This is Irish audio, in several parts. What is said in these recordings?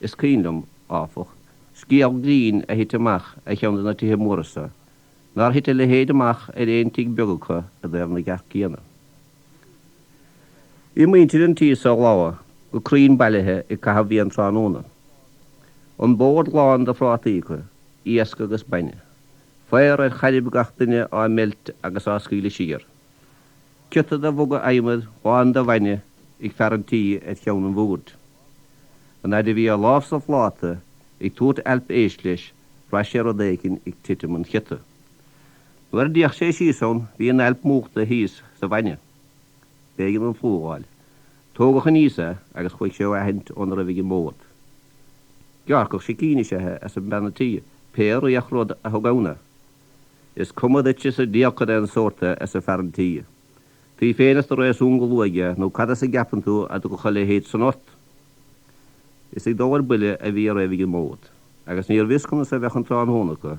Is cuimhin liom, áfach, scéal grinn a thit amach ar cheann de na tithe móra so, nár thit a leithéid amach ar aon tigh beag acu i dtaobh na gcearc céanna. Bhí muintir an tí so lá go cruinn bailithe ag caitheamh bhia an tráthnóna. An bord lán de phrátaí acu, iasc agus bainne. Faor ar chairb gach duine á meilt agus á scaoileadh siar. Ciota de mhuga adhmaid lán de bhainne ag fear an tí ar cheann an bhoird. An fhaid a bhí a lámh sa phláta ag tabhairt ailp éisc leis bhraith sé rud éigin ag titim an chiota. Nuair a d'fhéach sé síos ann bhí an ailp múchta thíos sa bhainne. B'éigean an phlúch a fháil. Tógadh aníos é agus chuaigh sé ó aithint óna raibh ag an mbord. Gearrcach sicín is ea é, arsa bean an tí, pé riach rud a thug ann é. Is cuma duitse sa diabhal cad é an sórt é, arsa fear an tí. Tú féin as do réasún go luath aige, nó cad as a gceapann tú a dtiocfadh a leithéid san ort? Is ag dul ar buile a bhí a raibh ag an mbord, agus níorbh fhios conas a bheadh an tráthnóna acu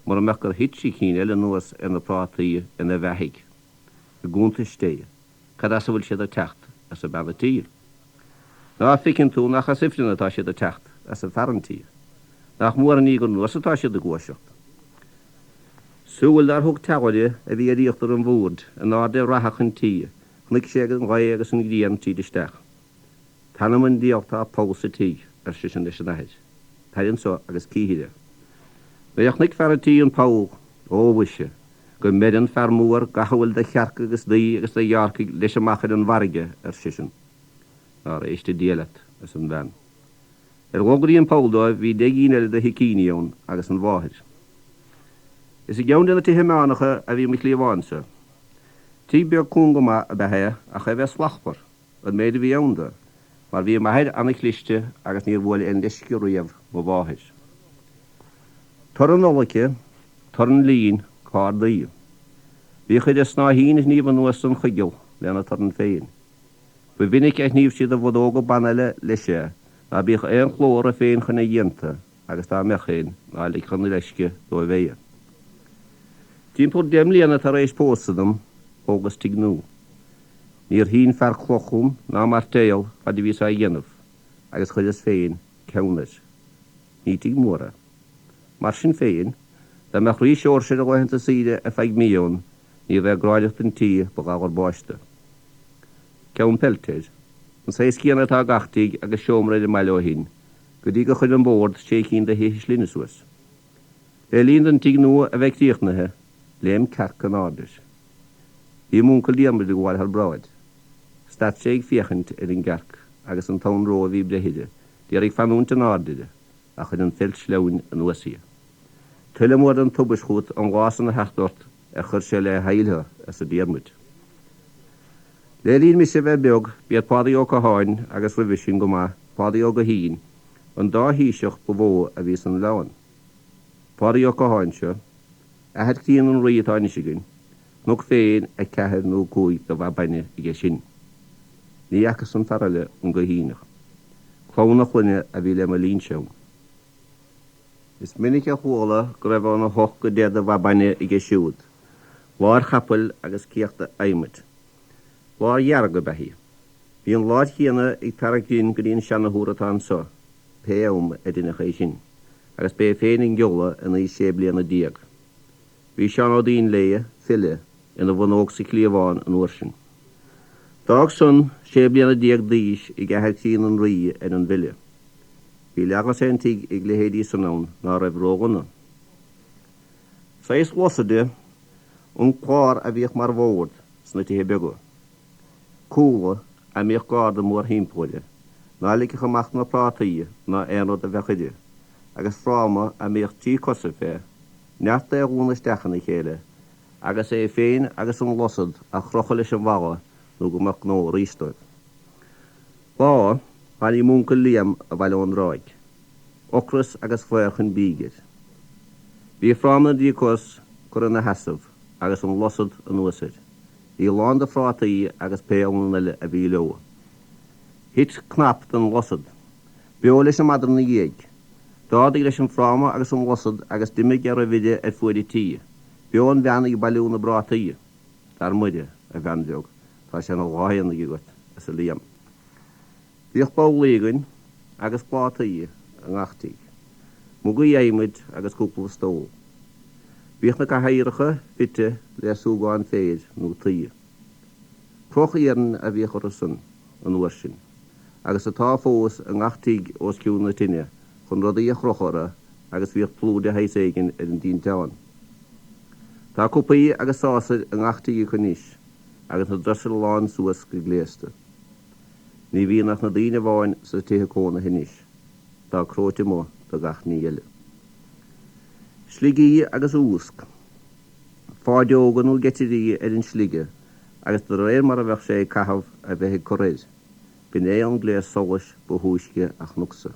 mura mbeadh gur thit sicín eile anuas ar na prátaí ina bheathaigh. I gcuntais Dé, cad as a bhfuil siad ag teacht? arsa bean an tí. Ná feiceann tú nach as ifreann atá siad ag teacht, arsa fear an tí. Nach mór an ní gur anuas atá siad ag gluaiseacht. Súil dár thug teallaire a bhí ar íochtar an bhoird in airde ar fhathach an tí, chonaic sé an ghaoth agus an ghrian tríd isteach. T'anam 'on diabhal tá poll sa tigh, ar seisean leis an athair. Tar anso agus cífir é. Nuair a chonaic fear an tí an poll, ó mhuise, go mbeire an fear mór gach a bhfuil de chearca agus d'aoi agus de ghearrcaigh leis amach ar an bhfarraige, ar seisean. Nár éiste Dia leat, arsa an bhean. Ar dhul go dtí an poll dóibh bhí 10 gcinn eile de shicíní ann agus an mháthair. Is i gceann de na tithe meánacha a bhí mo chliabhán-sa. Tigh beag cúng go maith ab ea é ach é a bheith slachtmhar, an méid a bhí ann de, mar bhí m'athair ana-chliste agus níor bhuail aon leisce riamh mo mháthair. Torann olla aici, torann lín, cardaí. Bhíodh uirthi snáithín a shníomh anuas don choigeal lena torann féin. Ba mhinic a shníomh sí do bhodóga ban eile leis é, ná bíodh aon chló orthu féin chun a dhéanta agus dá mbeadh féin, ná ligfeadh an leisce dóibh é. Timpeall 10 mbliana tar éis pósadh dom, thógas tigh nua. Níor shín fear cloch chugam ná mairtéal fad a bhíos á dhéanamh agus chuireas féin ceann air. Ní tigh mór é. Mar sin féin, dá mbeadh Rí Seoirse ar a laethanta saoire ar feadh mí ann, ní bheadh gráinneach den tí ba ghalar báiste. Ceann peilte air. An saghas céanna atá ag gach tigh agus seomra ar an mbaile ó shin, go dtí gur chuir an Bord sé cinn de thithe slinne suas. Le linn don tigh nua a bheith críochnaithe, léim cearc in airde air. Bhí m'uncail Diarmuid ag gabháil thar bráid. Stad sé ag féachaint ar an gcearc agus an t-anró a bhí ag breith uirthi, d'iarraidh fanúint in airde uirthi, ach chuir an pheilt sleamhain anuas í. Tuile mór den tubaist chugat an lá san a theacht ort ar chuir sé le haill thú, arsa Diarmuid. Le linn mise a bheith beag, b'iad Pádraig Ó Catháin agus roimhe sin go maith, Pádraig Ó Guithín, an dá thaoiseach ba mhó a bhí san oileán. Pádraig Ó Catháin seo, athair críonna an Rí atá anois againn, chonac féin 4 nó 5 de bha bainne aige sin. Ní fhacas an fear eile, an Guithíneach. Clann a chlainne a bhí le mo linnse ann. Is minic a chuala go raibh óna hocht go deich de bha bainne aige siúd, láir chapaill agus céachta adhmaid. Láir dhearg ab ea í. Bhí an láir chéanna ag tarraingt linn go dtí an seanatúr atá anso, pé am a deineadh é sin, agus b'é féin an giolla in aois sé bliana. Bhí Seán Ó Duinnshléibhe, file, ina bhunóg sa chliabhán an uair sin. D'fhág san sé bliana d'aois ag athair críonna an Rí ar an bhfile. Bhí leathdhosaen tigh ag leithéidí san ann ná raibh ródhona. Saghas losaide an clár a bhíodh mar bhord sna tithe beaga. Cúla a mbíodh garda mórthimpeall uirthi, ná ligfeadh amach na prátaí ná aon rud a bheadh uirthi, agus fráma a mbíodh trí cosa fé, neart é a dhúnadh isteach ina chéile, agus é féin agus an losad a chrochadh leis an bhfalla nó go mbeadh gnó arís dóibh. Lá, tháinig m'uncail Liam abhaile ón dtráigh. Ocras agus faobhar chun bídh air. Bhí fráma na dtrí cos curtha ina sheasamh agus an losad anuas air. Í lán de phrátaí agus pé olann eile a bhí leo. Thit cnap den losad. B'eo leis an madra ina dhiaidh. D'ardaigh leis an fráma agus an losad agus d'imigh a raibh uirthi ar fuaid an tí. B'eo an bhean ag bailiú na bprátaí. Dar Muire, a bhean bheag, tá sé ina lá aonaigh agat, arsa Liam. Bhíodh babhlaí againn agus plátaí. i ngach tigh. Mugaí adhmaid agus cúpla stól. Bhíodh na cathaoireacha fite le súgán féir nó tuí. Cloch iarainn a bhíodh orthu san, an uair sin, agus atá fós i ngach tigh os cionn na tine chun rudaí a chrochadh orthu agus bhíodh plúr de shaghas éigin ar an dtinteán. Tá cupaí agus sásair i ngach tigh acu anois agus na dresser lán suas go gléasta. Ní bhíonn ach na daoine amháin sna tithe cónaithe anois, atá cróite amuigh do gach ní eile. Sligí agus úsc. Fáideoga nó geitirí ar an slige agus de réir mar a bheadh sé ag caitheamh a bheith ag cur air, b'in é an gléas solais ba thúisce a chonacsa.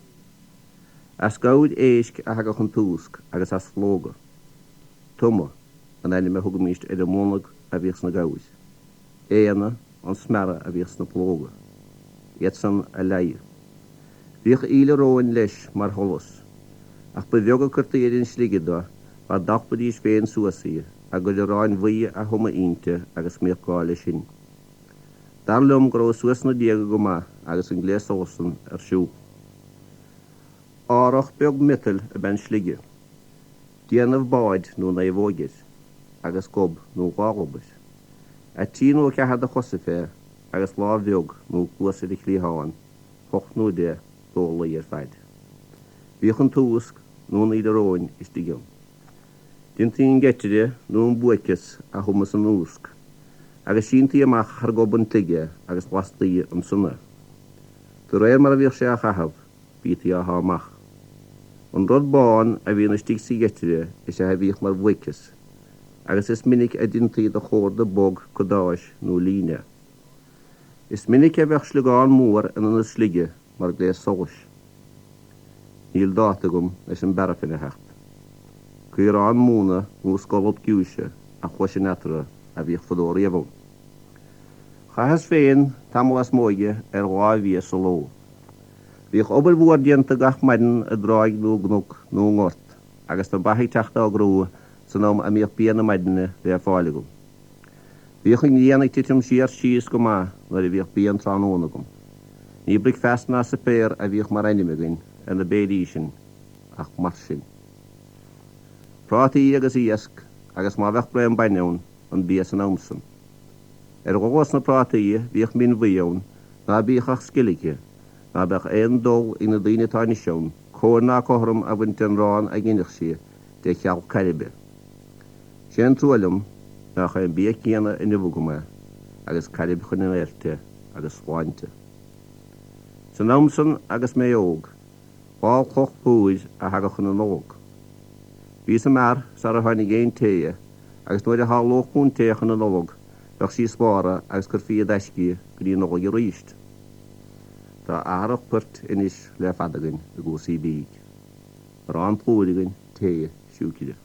As gabhair éisc a thagadh an t-úsc agus as phlóga. Tumadh an ainm a thugaimíst ar an mblonag a bhíodh sna gabhair. Éanna an smearadh a bhíodh sna plóga. Iad san a leigheadh. Bhíodh íle róin leis mar sholas, ach ba bheag a cuirtí ar an slige do mar d'alpaidís féin suas í, á gcur aráin bhuí a thumadh inti agus mbíodh gá leis sin. Dar liom go raibh suas sna déaga go maith agus an gléas solais san ar siúl. Árthach beag miotail ab ea an slige. Déanamh báid nó naomhóige air, agus gob nó dhá ghob air. 3 nó 4 de chosa fé agus lámh bheag nó cluas ar a chliathán, hocht nó deich d'orlaí ar faid. Bhíodh an t-úsc nó an íle róin istigh ann. Deintaí an geitire nó an buaiceas a thumadh san úsc, agus síntí amach thar gob an tslige agus lastaí ansan é. De réir mar a bhíodh sé á chaitheamh, bhítí á shá amach. An rud bán a bhíonn istigh sa gheitire is ea a bhíodh mar bhuaiceas, agus is minic a deintí de chórda bog cadáis nó lín é. Is minic a bheadh sliogán mór in ionad slige mar gléas solais. Níl dáta agam leis an bparaifin a theacht. Caorán móna nó scolb giúise a chloisinn eatarthu a bhíodh fadó riamh ann. Chaitheas féin tamall as m'óige ar dhá bhia sa ló. Bhíodh obair mhór déanta gach maidin i dtráigh nó i gcnoc nó i ngort agus na ba ag teacht á gcrú san am a mbíodh bia na maidine le fáil agam. Bhíodh an ghrian ag titim siar síos go maith nuair a bhíodh bia an tráthnóna agam. Ní bricfeasta ná suipéar a bhíodh mar ainm againn ar na béilí sin ach mar sin. Prátaí agus iasc agus má bheadh braon bainne ann, an bia san am san. Ar dhul as na prátaí bhíodh min bhuí ann ná bíodh ach sceilgthe, ná beadh aon dul ag na daoine atá anois ann cóir ná cothrom a bhaint den arán a ghineadh sí de cheal cairbe. Sé an trua liom nach é an bia céanna inniu agam é agus cairb chun an oilte agus sláinte. San am san agus mé óg, dhá chloch phlúir a thagadh chun na Nollag. Bhí sa mbeár sara tháinig aon tae agus nuair a tharlódh punt tae chun na Nollag bheadh sí spártha agus cuirfí i dtaisce í go dtí Nollaig aríst. Tá athrach poirt anois le fada againn i gcúrsaí bídh. Arán plúir againn, tae, siúicre.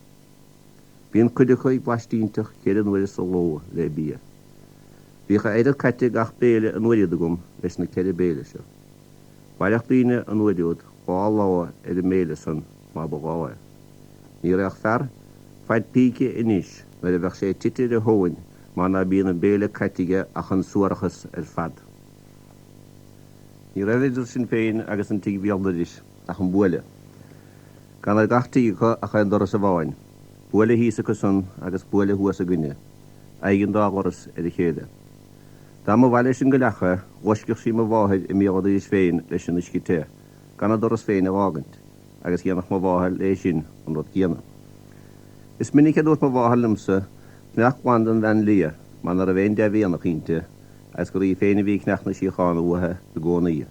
Bíonn cuid acu ag blaistínteach ceithre n-uaire sa ló le bia. Bhíodh a oiread caite gach béile an uair úd agam leis na ceithre béile seo. Mhairfeadh daoine an uair úd dhá lá ar an mbéile san má ba ghá é. Ní raghadh fear faid píce anois nuair a bheadh sé tite ar a thóin mar ná bíonn an béile caite aige ach an suarachas ar fad. Ní raibh idir sinn féin agus an tigh bhéal dorais ach an buaile. Gan ar gach tigh acu ach aon doras amháin, buaile thíos acu san agus buaile thuas againne, aghaidh an dá dhoras ar a chéile. Dá mba mhaith leis an gcoileach é, loisceadh sí mo mháthair i mbéal a doiris féin leis an uisce te, gan an doras féin a dh'fhágaint, agus dhéanfadh mo mháthair léi sin an rud céanna. Is minic a dúirt mo mháthair liomsa cneach glan den bhean liath mar ná raibh aon dea-mhianach inti agus gur í féin a bhí ag cneach na síochána uaithi i gcónaí,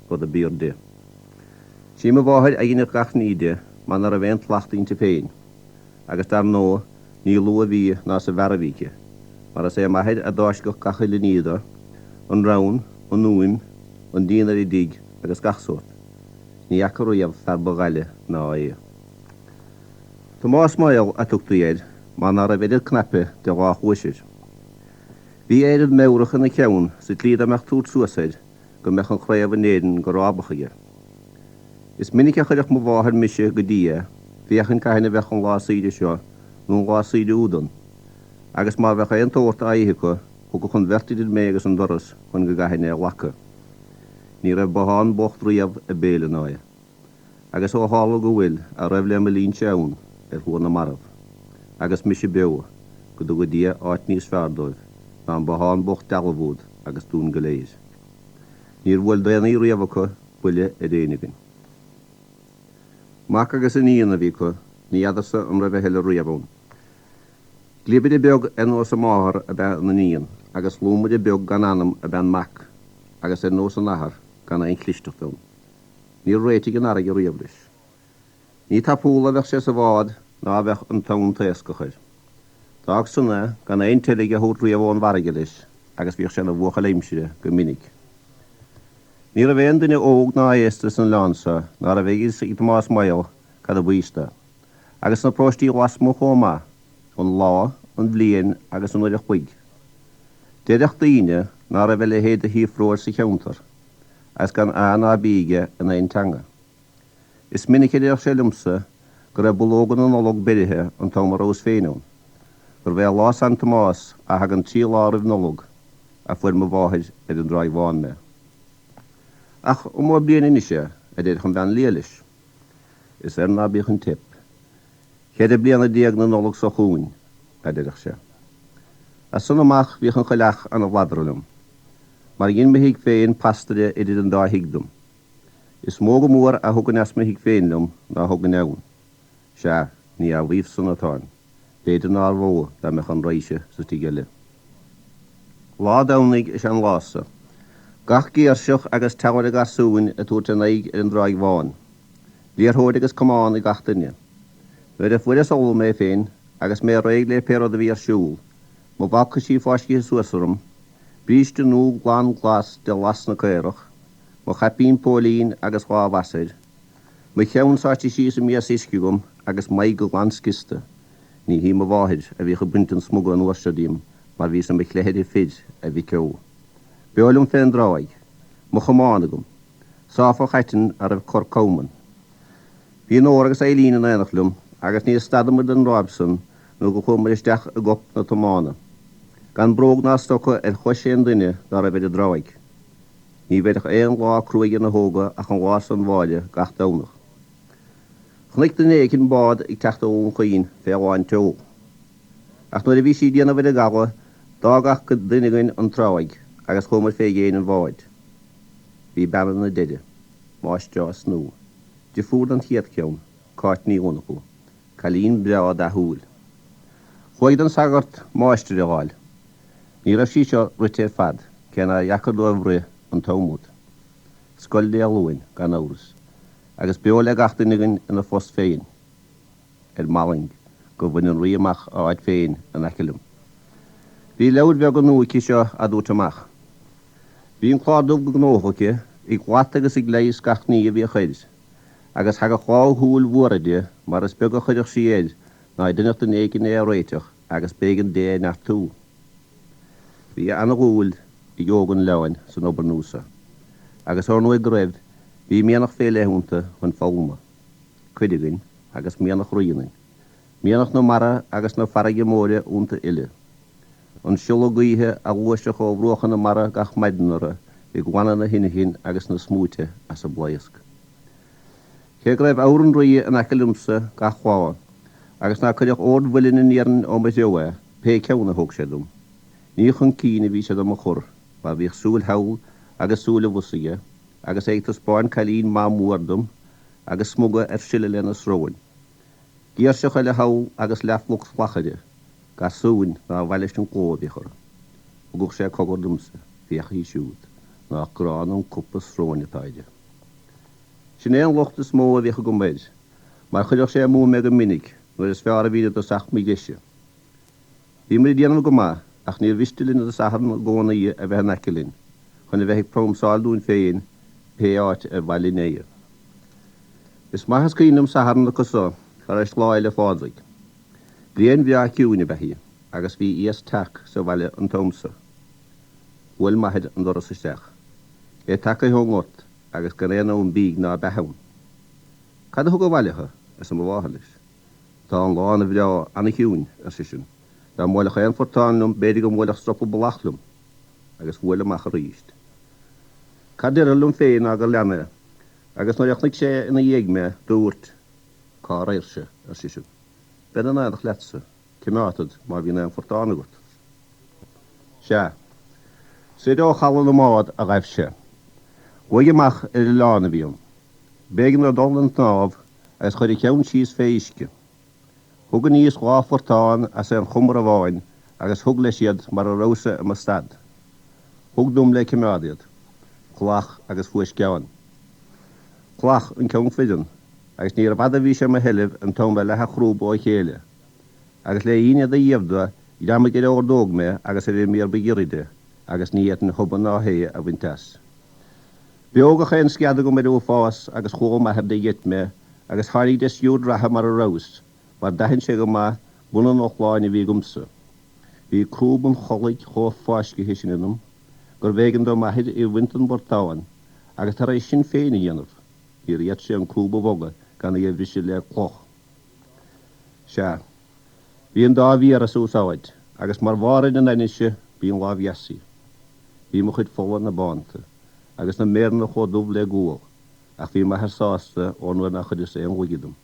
rud a b'fhíor di. Sí mo mháthair a dheineadh gach ní di mar ná raibh aon tslacht inti féin, agus dar ndóigh ní lú a bhí ná sa bhfear a bhí aici, mar is é m'athair a d'fháisceadh gach uile ní do, an rann, an úim, an díon ar an dtigh agus gach sórt. Ní fhaca riamh fear ba ghaile ná é. Tomás Maol a tugtaí air mar ná raibh oiread cnaipe de dhá chluais air. Bhí a oiread meabhrach ina cheann sa tslí dá mbeadh tabhairt suas air go mbeadh an chraobh in Éirinn go rábach aige. Is minic a chuireadh mo mháthair mise go dtí é, féachaint cathain a bheadh an lá saoire seo nó an lá saoire úd ann, agus má bheadh aon tsórt á ithe acu, thiocfadh an bheirt idir mé agus an doras chun go gcaithfinn é a ghlacadh. Ní raibh bothán bocht riamh ag béile ná é. Agus ó tharla go bhfuil a raibh le mo linnse ann ar shlua na marbh, agus mise beo, go dtuga Dia áit níos fearr dóibh ná an bothán bocht dealbh úd agus dúinn go léir. Níor bhuail daonnaí riamh acu buille ar éinne againn. Mac agus iníon a bhí acu, ní fheadarsa an raibh a thuilleadh riamh ann. Gliobaire beag ar nós a máthar ab ea an iníon agus lúmaire beag gan anam ab ea an mac, agus ar nós an athar gan aon chlisteacht ann. Níor réitigh an fharraige riamh leis. Ní tapúla a bheadh sé sa bhád ná a bheadh an tonn taoscach air. D'fhág san é gan aon tseilg a thabhairt riamh ón bhfarraige leis agus bhíodh sé ina bhuachaill aimsire go minic. Ní raibh aon duine óg ná aosta san oileán so ná raibh a fhios ag Tomás Maol cad a b'aois dó, agus sna paróistí lasmuigh chomh maith, an lá, an bhliain agus an uair a chloig. Deireadh daoine ná raibh a leithéid de shíofróir sa cheantar, agus gan A ná B aige in aon teanga. Is minic a deireadh sé liomsa go raibh bulóga na Nollag beirithe an t-am a rabhas féin ann, gurbh é lá San Tomás a thagann trí lá roimh Nollaig a fuair mo mháthair ar an dTráigh Bhán mé. Ach iomdha bliain anois é, a deireadh an bhean liath leis. Is air ná bíodh an teip. Cheithre bliana déag na Nollag so chugainn, a deireadh sé. As san amach bhíodh an choileach ana-bhladar liom. Mar dhein mo thigh féin pastaire idir an dá thigh dom. Is mó go mór a thugainn as mo thigh féin liom ná thugainn ann. Sea, ní á mhaíomh san atáim. B'fhéidir nár mhó dá mbeadh an raidhse sa tigh eile. Lá Domhnaigh is ea an lá so. Gach girseach agus teallaire garsúin ag tabhairt a n-aghaidh ar an dTráigh Bhán. Liathróid agus camán ag gach duine. Nuair a fuaireas ullamh mé féin, agus mé réidh le pé rud a bhí ar siúl, mo bhalcaisí fáiscithe suas orm, bríste nua glan glas de las na caorach, mo chaipín póilín agus lámh air, mo cheann sáite síos i mias uisce agam agus m'aghaidh go glan scriosta, ní hí mo mháthair a bhíodh ag baint an smuga an uair seo díom mar bhíos i mo chleithire fir, a mhic ó. Beo liom fén dtráigh. Mo chamán agam. Sáfar chaiteann a raibh cor cam ann. Bhí Nóra agus Eilín in aonacht liom agus níor stadamair den ráib san nó go chuamair isteach i gcorp na tiomána, gan bróg ná stoca ar chois aon duine dá raibh ar an dtráigh. Ní bheireadh aon lá cruaidh ar na hóga ach an lá san Mháire gach Domhnach. Chonaic duine éicint bád ag teacht ó Dhún Chaoin fé lán tseol. Ach nuair a bhí sí ag déanamh ar an gcaladh d'fhág gach duine againn an tráigh agus chuamair fé dhéin an bháid. Bhí bean ina deireadh. Máistreás nua. Deirfiúr don chéad cheann, Cáit Ní Dhonnchú. Cailín breá dathúil. Chuaigh don sagart máistir a fháil. Ní raibh sí seo rite ar fad, cé nár dheacair dóibh rith an t-am úd. Scoil Dé Luain, gan amhras, agus b'eo le gach duine againn ina phost féin, ar m'fhallaing, gur bhain an Rí amach a áit féin in aice liom. Bhí leabhair bheaga nua aici seo á dtabhairt amach. Bhí an clár dubh go gnóthach aici, ag lat agus ag leigheas gach ní a bhíodh air, agus thagadh dhá shúil mhóra di mar is beag a chuirfeadh sí air ná deinfeadh duine éigin é a réiteach agus b'éigean di é a neartú. Bhí ana-dhúil ag óg an oileáin san obair nua so, agus ar ndóigh go raibh, bhí mianach fé leith iontu chun foghlama, cuid againn, agus mianach rí ionainn, mianach na mara agus na farraige móire iontu uile. An siolla gaoithe a ghluaiseadh ó bhruacha na mara gach maidin orthu ag glanadh na hinchinn agus na smúite as a mblaosc. Cé go raibh abhar an Rí in aice liomsa gach lá, agus ná cuirfeadh ord mhuilinn an iarainn ó mo threo é, pé ceann a thóg sé dom, ní chun cinn a bhí sé do mo chur, mar bhíodh súil thall agus súil abhus aige, agus é ag taispeáint cailín maith mór dom, agus smuga ar sileadh lena sróin. Girseach eile thall agus leathphluc shlach uirthi. Garsúin nár mhaith leis an gcló a bhíodh orthu. Thugadh sé cogar domsa, féach uirthi siúd, nách gránna an cúpla sróine atá uirthi. Sin é an locht is mó a bhíodh agam air, mar chuireadh sé amú mé go minic nuair is fearr a bhínn i dtosach mo dheise. Bhíomair ag déanamh go maith ach níor mhiste linn an Satharn i gcónaí a bheith in aice linn chun a bheith ag pramsáil dúinn féin pé áit ar mhaith linn é. Is maith is cuimhin liom Satharn acu so tar éis Lá Fhéile Phádraig. Bliain bhreá ciúin ab ea í agus bhí iasc tearc sa bhaile an t-am so. Bhuail m'athair an doras isteach. É tagaithe ón ngort agus gan aon am bídh ná beatha ann. Cad a thug abhaile thu? arsa mo mháthair leis. Tá an lá ana-bhreá, ana-chiúin, ar seisean. Dá mbuailfeadh aon phortán liom b'fhéidir go mbuailfeadh stropa ballach liom. Agus bhuail amach aríst. Cad déarfar liom féin ná gur lean é. Agus nuair a chonaic sé ina dhiaidh mé, dúirt, Cá raghadh-se? ar seisean. Bead in aonacht leatsa, cimeádfad má bhíonn aon phortán agat. Sea. Soir ó chaladh na mbád a ghaibh sé. Uaidh amach ar oileán a bhí ann. B'éigean dó dul den tsnámh agus chuir a cheann síos fé uisce. Thug aníos dha phortán as aon chumar amháin agus thug leis iad mar a rabhas-sa i mo stad. Thug dom le cimeád iad. Cloch agus fuaisceán. Cloch an ceann fireann, agus níorbh fhada a bhí sé i mo sheilbh an t-am ar leath a chrúba ó chéile. Agus le aoinne do dhíobh de, ghreamaigh ar a ordóg mé agus ar an mír ba ghiorra de, agus ní fhéadfainn hoba ná hé a bhaint as. B'eogach é an scead agam ar uafás agus chuala m'athair de gheit mé agus tháinig de sciúrd reatha mar a rabhas, mar d'aithin sé go maith bun an ochláin a bhí agamsa. Bhí crúb an chollaigh chomh fáiscithe sin ionam gurbh éigean do m'athair í a bhaint den bportán agus tar éis sin féin a dhéanamh, níor fhéad sé an crúb a bhogadh gan í a bhriseadh le cloch. Sea, bhí an dá mhéar as úsáid, agus mar bharr ar an ainnise, b'í an lámh dheas í. Bhí mo chuid fola ina bánta, agus na méireanna chomh dubh le gual, ach bhí m'athair sásta ón uair nár chuireas aon laige dom,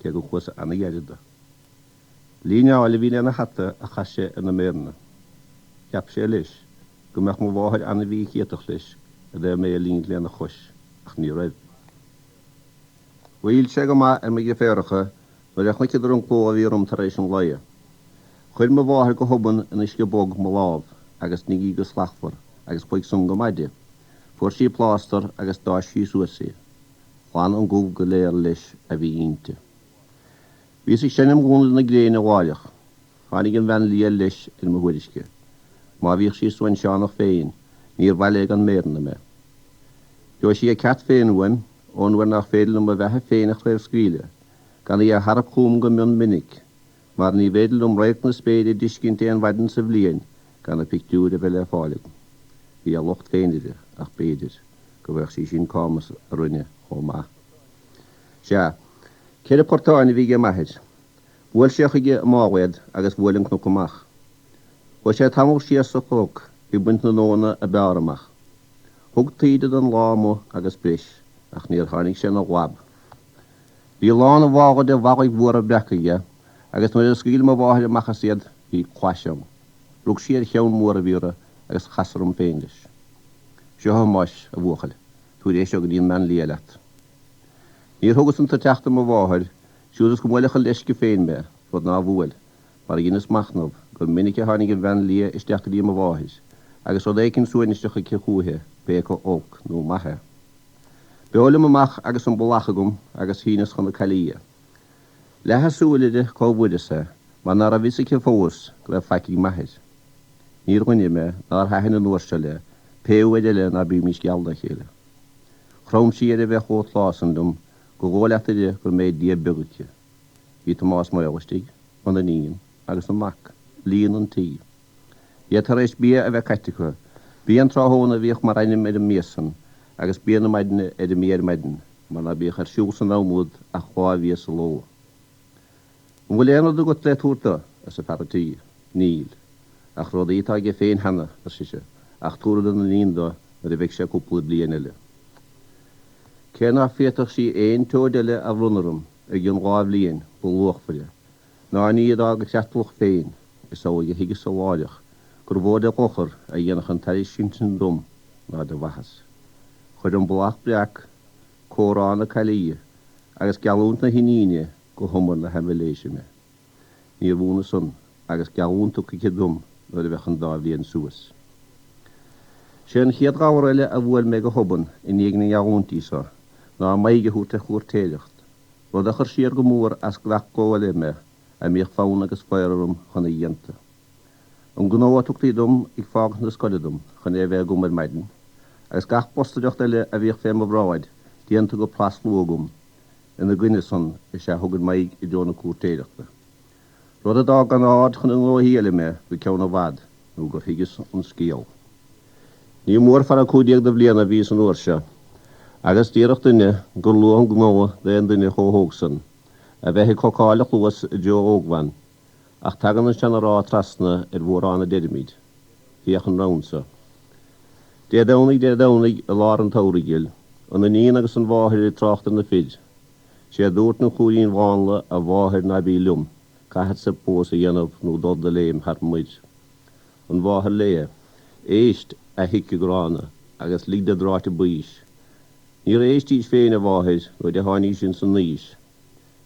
cé gur chuas ana-ghearr do. Líneáil a bhí lena hata a chaith sé ar na méireanna. Cheap sé leis, go mbeadh mo mháthair ana-mhíchiotach leis i dtaobh mé a ligint lena chois, ach ní raibh. Ghoill sé go maith ar mo dheirféaracha nuair a chonaiceadar an cló a bhí orm tar éis an lae. Chuir mo mháthair go hobann in uisce bog mo lámh agus nigh í go slachtmhar agus chuaigh san go maith di. Fuair sí plástar agus d'fháisc sí suas í. Ghlan an gomh go léir leis a bhí inti. Bhíos ag seinm ghúna na gréine láithreach. Tháinig an bhean liath leis ar mo thuairisce. Má bhíodh sí suainseánach féin, níor mhaith léi gan méireanna mé. Gheobhaidh sí a ceart féin uaim, ón uair nach féidir liom mo bheatha féin a chraobhscaoileadh, gan í a tharrac chugam go mion minic, mar ní bhféidir liom radharc na spéire a d'fheiscint aon mhaidin sa bhliain gan a pictiúir a bheith le fáil agam. Bhí a locht féin uirthi, ach b'fhéidir go bhfaigheadh sí sin cámas a rinne chomh maith. Sea, 4 portáin a bhí aige m'athair. Bhuail sé chuige i mála iad agus bhuail an cnoc amach. Chuaigh sé tamall síos sa chnoc ag baint na nóna ab fhearr amach. Thug taoide don lá amuigh agus breis, ach níor tháinig sé ina ghlab. Bhí lán a mhála de mhallaigh mhóra bhreaca aige agus nuair a scaoil mo mháthair amach as iad bhí clais ann. Rug sí ar cheann mór a bhí orthu agus chas orm féin leis. Seo a Thomáis, a bhuachaill, tabhair é seo go dtí an mbean liath leat. Níor thugas an toirteach do mo mháthair, siúd is go mbuailfeadh an leisce féin mé, rud ná bhuail, mar dheineas machnamh gur minic a tháinig an bhean liath isteach go dtí mo mháthair, agus rud éicint suaithinseach aici chúithi, pé acu olc nó maith é. B'eo liom amach agus an brollach agam agus shíneas chun na caillí é. Leath a súil uirthi cá bhfuaireas é, mar ná raibh fhios aici fós go raibh faic ag m'athair. Níor dhuine mé nár thaitin an uair seo léi, pé uair eile ná bímís geall dá chéile. Chrom sí ar a bheith chomh tláth san liom gur dhóigh leat uirthi gur mé Dia beag aici. Bhí Tomás Maol istigh, an iníon agus an mac, líon an tí. Iad tar éis bia a bheith caite acu. Bia an tráthnóna a bhíodh mar ainm ar an mbia san, agus bia na maidne ar an mbia ar maidin, mar ná bíodh ar siúl san am úd ach dha bhia sa ló. An bhfuil aon rud agat le tabhairt do? arsa fear a' tí. Níl. Ach rudaí atá aige féin cheana, ar sise, ach tabharfad an iníon do nuair a bheidh sé cúpla bliain eile. Cé ná féadfadh sí aon tseoid eile a bhronnadh orm i gcionn dha bhliain ba luachmhaire ná an ní a d'fhág a creatlach féin, is amhlaidh a thuigeas-sa láithreach gur mhó de dhochar a dhéanfadh an tairiscint sin dom ná de mhaitheas. Chuir an brollach breac, comhrá na caillí agus geallúint na hiníne go humar na haibhléise mé. Níorbh ionadh san agus geallúint tugtha aici dom nuair a bheadh an dá bhliain suas. Sé an chéad ghabhar eile a bhuail mé go hobann i ndiaidh na ngeallúintí so ná m'aghaidh a thabhairt ar chúirtéireacht, rud a chuir siar go mór as gach gnó eile mé a mbíodh fonn agus faobhar orm chun a dhéanta. An gnó a tugtaí dom ag fágaint na scoile dom chun é a bheith agam ar maidin, agus gach bostaireacht eile a bhíodh fé mo bhráid déanta go pras luath agam, ina gcoinne san is ea thugainn m'aghaidh i dtreo na cúirtéireachta. Rud a d'fhág gan aird chun na ngnóthaí eile mé go ceann i bhfad nó gur thuigeas an scéal. Ní mór fear 15 de bhliana a bhíos an uair seo, agus déarfadh duine gur luath an gnó d'aon duine chomh hóg san, a bheith ag cocáil a chluas i dtreo ógbhan, ach tagann an seana-rá trasna ar mhórán a deirimid. Féach an rann so. Dé Domhnaigh, Dé Domhnaigh i lár an tsamhraidh ghil. An iníon agus an mháthair ag trácht ar na fir. Sé a dúirt an chúirín mhánla, A mháthair, ná bí liom, caithfeadsa pósadh a dhéanamh nó dul de léim thar muir. An mháthair léi, Éist, a shíce ghránna, agus lig do dráite baois. Níor éistís féin, a mháthair, nuair a tháinís ins an aois.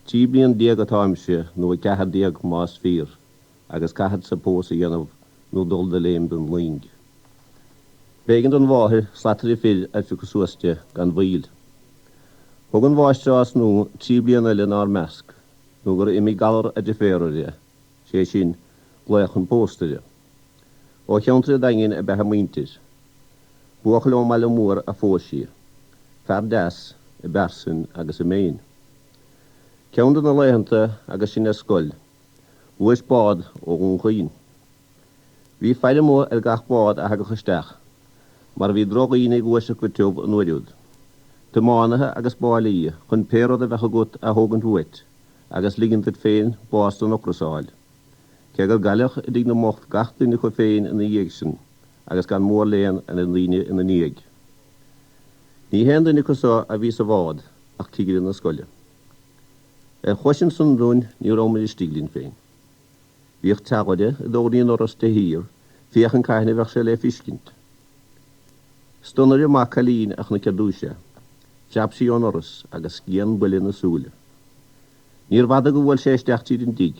13 bliain atáimse, nó 14 más fíor, agus caithfeadsa pósadh a dhéanamh nó dul de léim den luing. B'éigean don mháthair slataire fir a phiocadh suas di gan mhoill. Thug an mháistreás nua 3 bliana eile inár measc, nó gur imigh galar a driféar uirthi, sé sin, glaoch chun pósta uirthi. Ó cheantar an Daingin ab ea a muintir. Buachaill ón mbaile mór a phós sí. Fear deas, i bpearsain agus i méin. Ceann de na laethanta agus sinn ar scoil, ghluais bád ó Dhún Chaoin. Bhí faire amuigh ar gach bád a thagadh isteach, mar bhí drochdhaoine ag gluaiseacht go tiubh an uair úd. Tiománaithe agus báillí chun pé rud a bheadh agat a thógaint uait agus ligean duit féin bás den ocras a fháil. Cé gur cailleadh i dtigh na mbocht gach duine acu féin ina dhiaidh sin agus gan mórléan ar na daoine ina ndiaidh. Ní haon duine acu so a bhí sa bhád ach cigire na scoile. Ar chloisint san dúinn ní rabhamair istigh linn féin. Bhíodh teallaire i dtóirí an ndorus de shíor féachaint cathain a bheadh sé le fiscint. Stonaire maith cailín a chonaic ar dtúis é. Phreab sí ón ndoras agus scian buile ina súile. Níorbh fhada go bhuail sé isteach tríd an dtigh.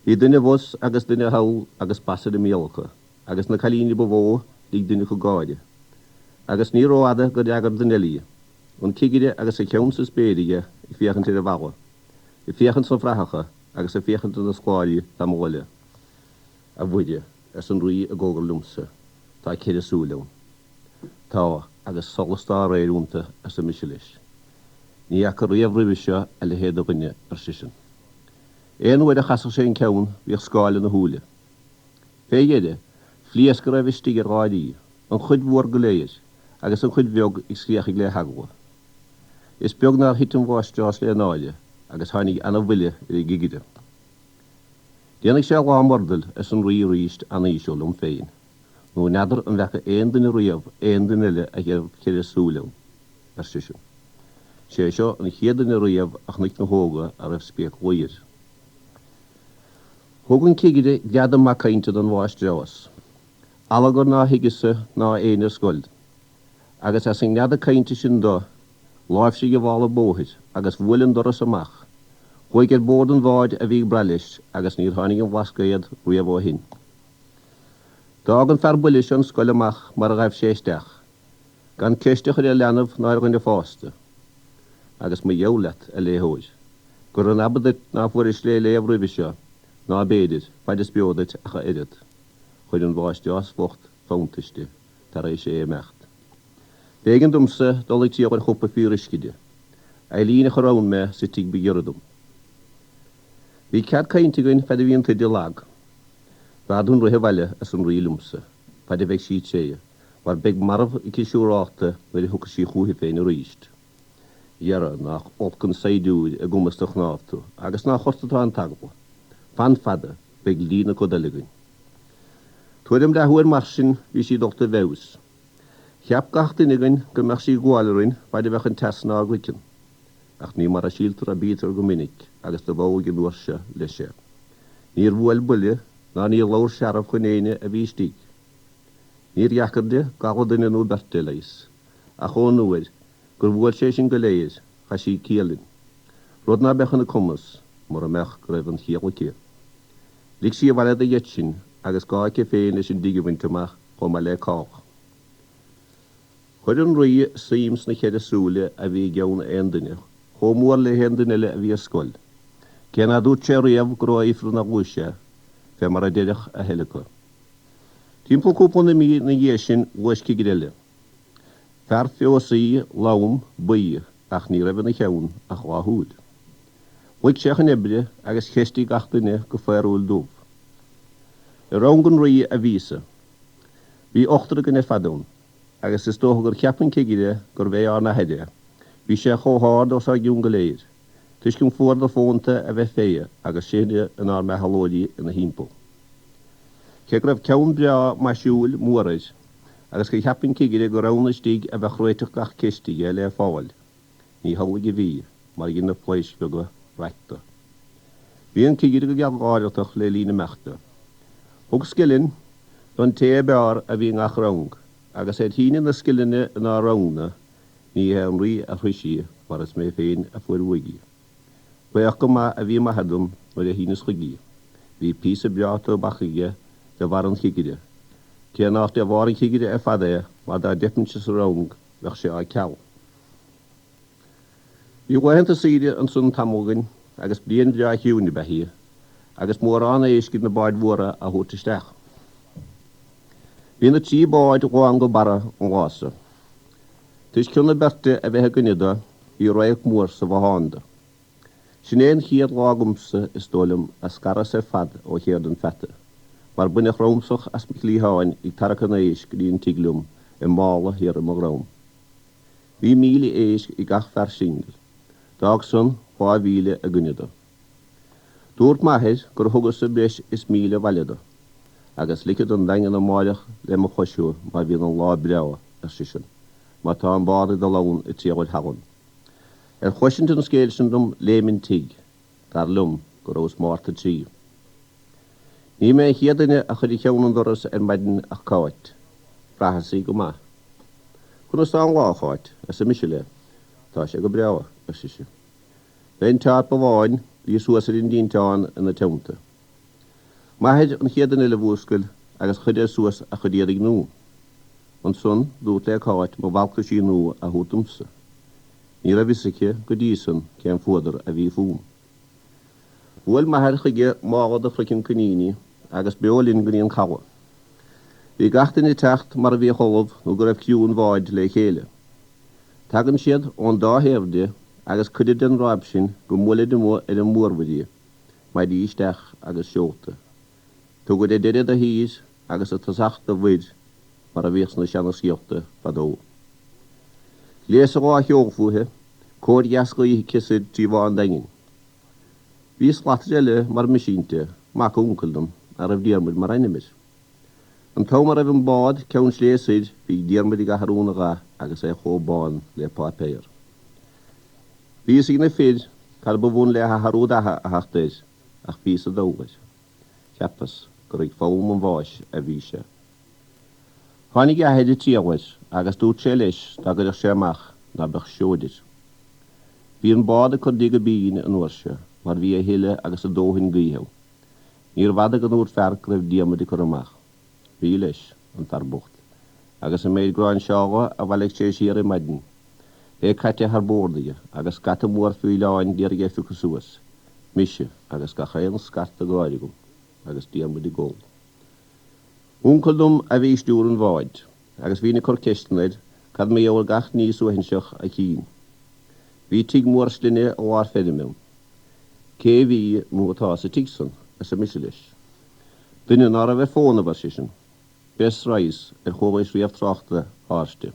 Bhí duine abhus agus duine thall agus bas ar a mbéal acu, agus na cailíní ba mhó, lig duine acu gáire. Agus ní rófhada gur fhreagair duine eile í, an cigire agus a cheann sa spéir aige ag féachaint ar an bhalla, ag féachaint sna frathacha agus ag féachaint ar na scoláirí tamall eile. A Mhuire, arsa an Rí i gcomhgar liomsa, tá ceithre súil ann. Tá, agus solas dá réir iontu, arsa mise leis. Ní fhaca riamh roimhe seo a leithéid de dhuine, ar seisean. Aon uair a chasadh sé an ceann bhíodh scáil ina shúile. Fé dheireadh, phléasc a raibh istigh ar gháirí, an chuid mhór go léir, agus an chuid bheag ag scréachaigh le heagla. Is beag nár thit an mháistreás le náire agus tháinig ana-bhuile ar an gcigire. Déanfaidh sé lá murdail, arsa an Rí arís an-íseal liom féin, nó n'fheadar an bhfeaca aon duine riamh aon duine eile a raibh ceithre súil ann, ar seisean. Sé seo an chéad duine riamh a chonaic na hóga a raibh spéaclaí air. Thug an cigire greadadh maith cainte don mháistreás, allagar ná thuigeas-sa ná éinne ar scoil, agus as an ngreadadh cainte sin do, láimhsigh a mhála bóthair agus bhuail an doras amach, chuaigh ar bord an bháid a bhí ag brath leis agus níor tháinig an Bhlascaod riamh ó shin. D'fhág an fear buile seo an scoil amach mar a ghaibh sé isteach, gan ceist a chur ar leanbh ná ar dhuine fásta. Agus mo gheall leat, a léitheoir, gur in aba duit ná fuairis le léamh roimhe seo, ná b'fhéidir, faid is beo duit ach a oiread, chuir an mháistreás bhocht fanntais di, tar éis é imeacht. B'éigean domsa dul ag triall ar chupa fíoruisce di. Eileen a chuir ann mé sa tigh ba ghiorra dom. Bhí cead cainte againn faid a bhí an t-oide lag. B'fhearr dúinn rith abhaile, arsa an Rí liomsa, faid a bheidh sí tréith, mar beidh marbh aici siúrálta nuair a thiocfaidh sí chúithi féin aríst. Dhera, nách olc an saighdiúir i gcumas do chnámh tú, agus nách ort atá an t-eagla. Fan fada, beidh lí na coda eile againn. Tuairim leathuair mar sin bhí sí dulta i bhfeabhas. Cheap gach duine againn go mbeadh sí ag gabháil orainn faid a bheadh an teas inár gcraiceann. Ach ní mar a síltear a bítear go minic agus dob amhlaidh an uair seo leis é. Níor bhuail buille ná níor labhair searbh chun éinne a bhí istigh. Níor dheacair di galar duine nó beirt a leigheas, ach ón uair gur bhuail sé sinn go léir chaith sí ciall linn, rud ná beadh ina cumas mura mbeadh go raibh an chiall aici. Lig sí abhaile de gheit sinn agus gá aici féin leis an dtigh a bhaint amach chomh maith le cách. Chuir an Rí suim sna ceithre súile a bhí i gceann aon duine, chomh mór le haon duine eile a bhí ar scoil, cé ná dúirt sé riamh gur ó Ifreann a ghluais sé, fé mar a deireadh a thuilleadh acu. Timpeall cúpla mí ina dhiaidh sin ghluais cigire eile. Fear feosaí, lom, buí, ach ní raibh ina cheann ach dhá shúil. Luigh sé chun oibre agus cheistigh gach duine go faorúil dubh. I rang an Rí a bhíos-sa. Bhí ochtar againn ar fad ann, agus is dócha gur cheap an cigire gurbh é ár n-athair é, bhí sé chomh hard os ár gcionn go léir, toisc an fuarda fónta a bheith fé agus sinne inár mbeathalóirí ina thimpeall. Cé go raibh ceann breá maisiúil mór air, Agus gur cheap an cigire go raibh ann istigh a bheadh réiteach gach ceist aige le fáil, ní hamhlaidh a bhí, mar dhein na plaoisc bheaga raic de. Bhí an cigire go gealgháireach le linn imeachta. Thug scilling don té ab fhearr a bhí i ngach rang, agus ar shíneadh na scillinge inár rangna, ní hé an rí a shroich í mar is mé féin a fuair uaidh í. Baoch go maith a bhí m'athair dom nuair a shíneas chuige í. Bhí píosa breá tobac aige de bharr an chigire. Cé nách de bharr an chigire ar fad é mar dá dteipinnse sa rang bheadh sé á ceal. Bhí laethanta saoire ansan tamall againn agus bliain bhreá chiúin ab ea í agus mórán éisc ag na báid mhóra á thabhairt isteach. Bhí na trí bád lán go barra an lá so. Toisc cion na beirte a bheith i gcoinne do, bhí radharc mór sa bhothán do. Sin é an chéad lá agamsa, is dóigh liom, a scaras ar fad ó chéard an pheata, mar baineadh ramsach as mo chliatháin ag tarrac an éisc go dtí an tigh liom i mála thiar i mo dhrom. Bhí 1,000 éisc ag gach fear singil. D'fhág san 2,000 i gcoinne do. Dúirt m'athair gur thugas-sa breis is 1,000 abhaile do. Agus ligfead an Daingean amáireach le mo chois thú má bhíonn an lá breá, ar seisean, má tá an bád ag dul ann ag triall ar thalann. Ar chloisint an scéil sin dom léim an tigh, dar liom go rabhas Márta 3. Ní mé an chéad duine a chuir a cheann 'on doras ar maidin ach Cáit. Bhraitheas í go maith. Conas tá an lá, a Cháit? arsa mise léi. Tá sé go breá, ar sise. D'aon teárp amháin bhí suas ar an dtinteán ina teannta. M'athair an chéad duine eile a mhúscail agus chuir air suas a chuid éadaigh nua. Ansan dúrt le Cáit mo bhalcaisí nua a thabhairt domsa. Ní raibh fhios aici go dtí san cén fuadar a bhí fúm. Bhuail m'athair chuige mála de chraiceann coiníní agus b'eo linn go dtí an caladh. Bhí gach duine ag teacht mar a bhíodh ullamh nó go raibh criú an bháid le chéile. Tagann siad ón dá thaobh di agus cuirid den ráib sin go mbuailid amuigh ar an mórmhuir í, maidí isteach agus seolta. Tugaid a deireadh do thír agus a tosach do mhuir mar a bhíodh sna seana-scéalta fadó. Gléasadh dhá sheol fúithi, cóir dheas gaoithe aici soir trí Bhá an Daingin. Bhí slataire eile mar mise inti, mac uncail dom, a raibh Diarmuid mar ainm air. An t-am a raibh an bád Ceann Sléibhe soir bhí Diarmuid ag athrú na dhath agus é chomh bán le páipéar. Bhí fhios ag na fir cad ba bhun le hathrú datha a theacht air ach bhí fhios dubh air. Cheapas gur ag foghlaim an bháis a bhí sé. Tháinig a athair ag triall air agus dúirt sé leis dá gcuirfeadh sé amach ná beadh seoid air. Bhí an bád ag cur di go binn an uair seo mar bhí a thuilleadh agus a dóthain gaoithe ann. Níorbh fhada go ndúirt fear go raibh Diarmuid ag cur amach. Bhí leis, an fear bocht, agus an méid gráinseála a bhailigh sé siar ar maidin, é caite thar bord aige agus scata mór faoileáin d'iarraidh é a phiocadh suas, mise agus gach aon scarta gáire agam agus Diarmuid ag gol. Uncail dom a bhí ag stiúradh an bháid agus bhínn ag cur ceisteanna air cad mar gheall ar gach ní suaithinseach a chínn. Bhí tigh mór slinne i lár feirme ann. Cé a bhí nó atá sa tigh san? arsa mise leis. Duine ná raibh ar fónamh, ar seisean. Bess Rice, ar chualaís riamh trácht thairsti.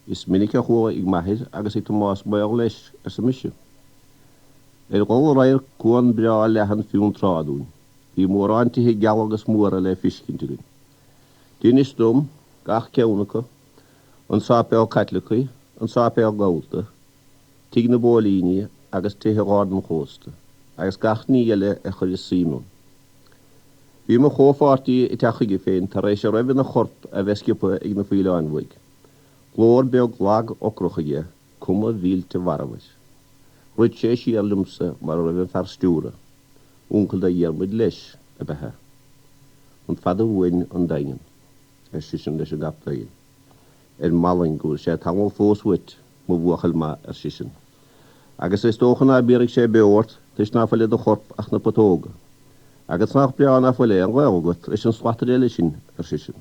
Is minic a chuala ag m'athair agus ag Tomás Maol leis, arsa mise. Ar dhul i radharc cuan breá leathan fionn trá dúinn. Bhí mórán tithe geala agus móra le fiscint againn. D'inis dom gach ceann acu, an sáipéal Caitliceach, an sáipéal Gabhalta, tigh na bpóilíní agus tithe Gharda an Chósta, agus gach ní eile a chuireas suim ionn. Bhí mo chomhpháirtí ag teacht chuige féin tar éis a raibh ina chorp a bheith sciobtha ag na faoileáin uaidh. Glór beag lag ocrach aige, cuma mhillte mharbh air. Dhruid sé siar liomsa mar a raibh an fear stiúrtha. Uncail do Dhiarmuid leis ab ea é. An fada uainn an Daingean? ar seisean leis an gcaptaen. Ar m'fhallaing go bhfuil sé tamall fós uait, mo bhuachaill maith, ar seisean. Agus is dócha ná béarfaidh sé beo ort toisc ná fuil i do chorp ach na putóga. Agus nách breá ná fuil aon ghaol agat leis an slataire eile sin, ar seisean.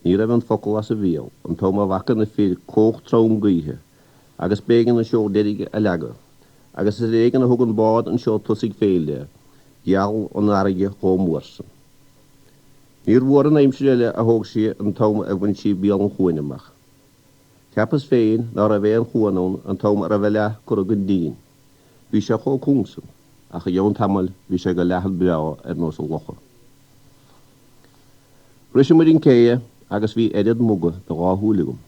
Ní raibh an focal as a bhéal an t-am a bhfaca na fir cuach trom gaoithe agus b'éigean an seol deiridh a leagadh. Agus is ar éigean a thug an bád an seol tosaigh féin léi, gheall an fharraige chomh mór san. Níor mhór an aimsir eile a thóg sí an t-am a bhain sí béal an chuain amach. Cheapas féin ná raibh aon chuan ann an t-am a raibh a leath curtha den díon. Bhí sé chomh cúng san, ach i gceann tamaill bhí sé go leathan breá ar nós an locha. Shroiseamair an cé. Agus bhí oiread muga do dhá shúil agam.